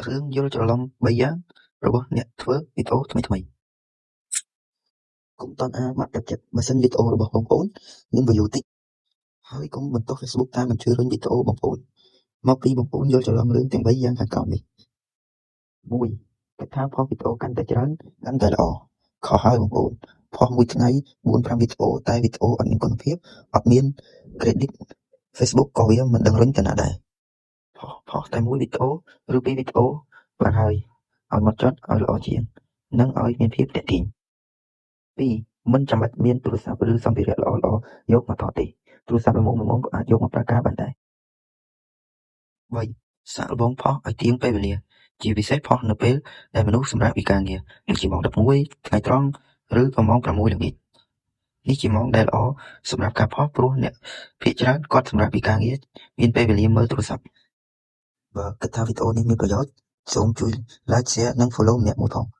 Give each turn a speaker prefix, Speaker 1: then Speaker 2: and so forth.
Speaker 1: រឿងយល់ច្រឡំ ៣ យ៉ាងរបស់អ្នកធ្វើវីដេអូថ្មីៗ។ កុំទាន់អាលបាក់ទឹកចិត្ត បើសិនវីដេអូរបស់បងប្អូនមាន view តិច ហើយកុំបន្ទោស Facebook ថាមិនជួយរុញវីដេអូបងប្អូន មកពីបងប្អូនយល់ច្រឡំរឿងទាំង ៣ យ៉ាងខាងក្រោមនេះ។ 1 គិតថាផុសវីដេអូកាន់តែច្រើនកាន់តែល្អ ខុសហើយបងប្អូន ផុសមួយថ្ងៃ 4 5 វីដេអូ តែវីដេអូអត់មានគុណភាព អត់មាន credit Facebook ក៏វាមិនដឹងរុញទៅណាដែរ។ ផុសតែមួយវីដេអូ ឬពីរវីដេអូបានហើយ ឲ្យហ្មត់ចត់ ឲ្យល្អជាង និងឲ្យមានភាពទាក់ទាញ។ 2 មិនចាំបាច់មានទូរស័ព្ទ ឬសម្ភារៈល្អៗយកមកថតទេ ទូរស័ព្ទល្មមៗក៏អាចយកមកប្រើការបានដែរ។ 3 សាកល្បងផុសឲ្យទៀងពេលវេលា ជាពិសេសផុសនៅពេលដែលមនុស្សសម្រាកពីការងារ ដូចជាម៉ោង 11 ថ្ងៃត្រង់ ឬក៏ម៉ោង 6 ល្ងាច។ នេះជាម៉ោងដែលល្អសម្រាប់ការផុស ព្រោះអ្នកភាគច្រើនគាត់សម្រាកពីការងារ មានពេលវេលាមើលទូរស័ព្ទ។ បើគិតថាវីដេអូនេះមានប្រយោជន៍ សូមជួយ Like, Share និង Follow ម្នាក់មួយផង។